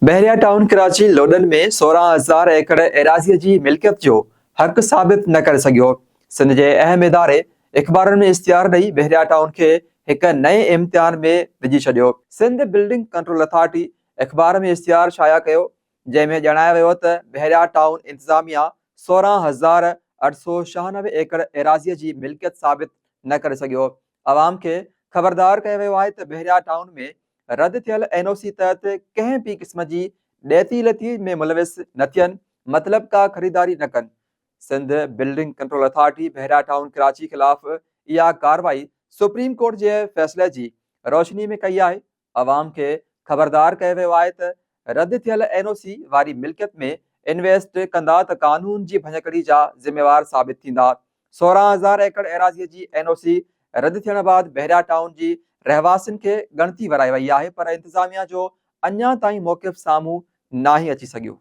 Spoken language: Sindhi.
بحريا ٽائون ڪراچي لوڏن ۾ 16,000 ايڪڙ ايراضي جي ملڪيت جو حق ثابت نه ڪري سگهيو. سنڌ جي اهم اداري اخبارن ۾ اشتهار ڏئي بحريا ٽائون کي هڪ نئين امتحان ۾ وجهي ڇڏيو. سنڌ بلڊنگ ڪنٽرول اٿارٽي اخبار ۾ اشتهار شايع ڪيو جنهن ۾ ڄاڻايو ويو ته بحريا ٽائون انتظاميا 16,896 ايڪڙ ايراضي جي ملڪيت ثابت نه ڪري سگهيو. عوام کي خبردار ڪيو ويو آهي ته بحريا ٽائون ۾ رد ٿيل اين او سي تحت ڪنهن به قسم جي ڏيتي ليتي ۾ ملوث نه ٿين مطلب ڪا خريداري نه ڪن. Sindh building control authority Bahria town Karachi خلاف اها ڪارروائي سپريم ڪورٽ جي فيصلي جي روشني ۾ ڪئي آهي. عوام کي خبردار ڪيو ويو آهي ته رد ٿيل اين او سي واري ملڪيت ۾ انويسٽ ڪندا ته قانون جي ڀڃڪڙي جا ذميوار ثابت ٿيندا. 16,000 ايڪڙ ايراضي جي اين او سي رد ٿيڻ بعد بحريا ٽائون جي رهواسين کي ڳڻتي ورائي وئي آهي پر انتظاميا جو اڃا تائين موقف سامهون ناهي اچي سگهيو.